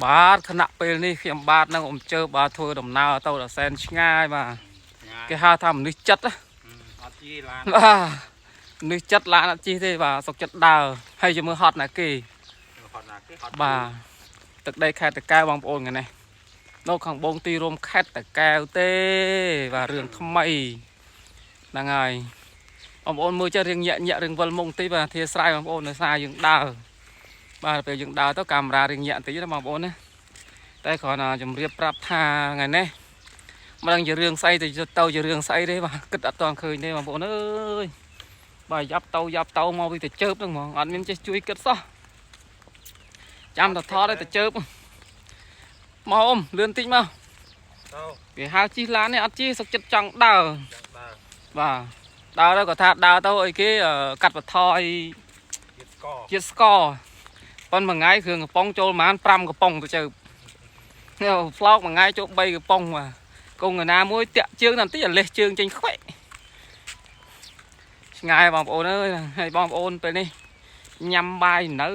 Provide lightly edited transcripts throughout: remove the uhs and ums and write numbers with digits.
បាទខណៈពេលនេះខ្ញុំបាទនឹងអ៊ំជើបាទធ្វើដំណើរទៅដល់សែនឆ្ងាយបាទគេហៅថាមនុស្សចិត្តណា អត់ជិះឡាន បាទមនុស្សចិត្តឡានអត់ជិះទេបាទសុកចិត្តដើរហើយជាមើលហត់ណាគេ ហត់ណាគេហត់ បាទទឹកដីខេត្តតាកែវបងប្អូនថ្ងៃនេះនៅខាងបងទីរួមខេត្តតាកែវទេបាទរឿងថ្មីហ្នឹងហើយបងប្អូនមើលចេះរឿងញាក់ញាក់រឿងវិលមុខបន្តិចបាទអធិស្ឋានបងប្អូនដោយសារយើងដើរបាទពេលយើងដើរទៅកាមេរ៉ារឿងញាក់បន្តិចណាបងប្អូនណាតែគ្រាន់តែជម្រាបប្រាប់ថាថ្ងៃនេះមិនដឹងជារឿងស្អីទៅទៅជារឿងស្អីទេបាទគិតអត់ទាន់ឃើញទេបងប្អូនអើយបាទយ៉ាប់ទៅយ៉ាប់ទៅមកពីទៅជើបហ្នឹងហ្មងអត់មានចេះជួយគិតសោះ ចាំតែថតឲ្យតែជើបមកអ៊ំលឿនតិចមក ទៅ គេហៅជិះឡាននេះអត់ជិះសុកចិត្តចង់ដើរ ចង់ដើរ បាទដើរទៅក៏ថាដើរទៅអីគេកាត់បន្ថយ ជាតិស្ក ជាតិស្ករប៉ុនមួយថ្ងៃគ្រឿងកំប៉ុងចូលប្រហែល5កំប៉ុងទៅជើបនេះផ្លោកមួយថ្ងៃចូល3កំប៉ុងបាទគង់ឯណាមួយតាក់ជើងតែបន្តិចឲ្យលេះជើងចេញខ្វែកឆ្ងាយបងប្អូនអើយហើយបងប្អូនពេលនេះញ៉ាំបាយនៅ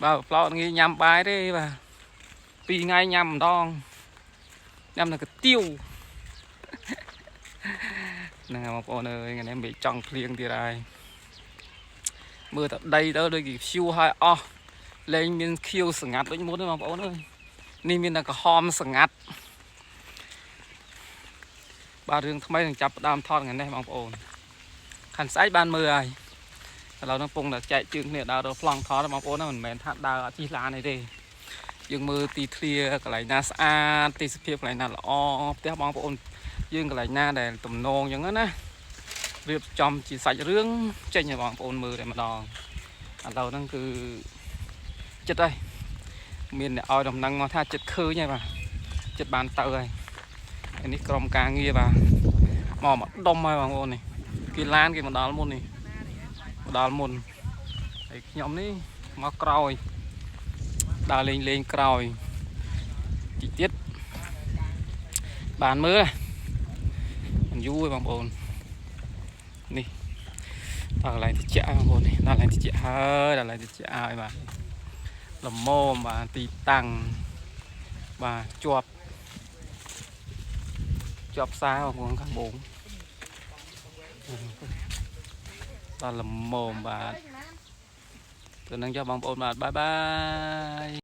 បាទផ្លោកងាយញ៉ាំបាយទេបាទពីរថ្ងៃញ៉ាំម្ដងញ៉ាំនៅកាទៀវ ហ្នឹងហើយបងប្អូនអើយថ្ងៃនេះមិនចង់ភ្លៀងទៀតហើយមើលតែដីទៅដូចគេព្យួរហើយអស់លែងមានខៀវស្ងាត់ដូចមុនទេបងប្អូនអើយនេះមានតែក្រហមស្ងាត់បាទរឿងថ្មីនឹងចាប់ផ្ដើមថតថ្ងៃនេះបងប្អូនខាន់ស្អែកបានមើលហើយឥឡូវហ្នឹងពងតែចែកជើងគ្នាដើររកប្លង់ថតបងប្អូនណាមិនមែនថាដើរអត់ជិះឡានអីទេយើងមើលទីធ្លាកន្លែងណាស្អាតទេសភាពកន្លែងណាល្អផ្ទះបងប្អូន យើងកន្លែងណាដែលទំនងអញ្ចឹងណារៀបចំជាសាច់រឿងចេញឲ្យបងប្អូនមើលតែម្ដងឥឡូវហ្នឹងគឺចិត្តហើយមានអ្នកឲ្យដំណឹងមកថាចិត្តឃើញហើយបាទចិត្តបានទៅហើយហើយនេះក្រុមការងារបាទមកមកដុំហើយបងប្អូននេះគេឡានគេមកដល់មុននេះមកដល់មុនហើយខ្ញុំនេះមកក្រោយដើរលេងលេងក្រោយតិចទៀតបានមើល មិនយូរទេបងប្អូននេះដល់កន្លែងតិចបងប្អូននេះដល់កន្លែងតិចហើយដល់កន្លែងតិចហើយបាទល្មមបាទទីតាំងបាទជាប់ជាប់ផ្សារបងប្អូនខាងបងដល់ល្មមបាទទៅនឹងចុះបងប្អូនបាទបាយបាយ។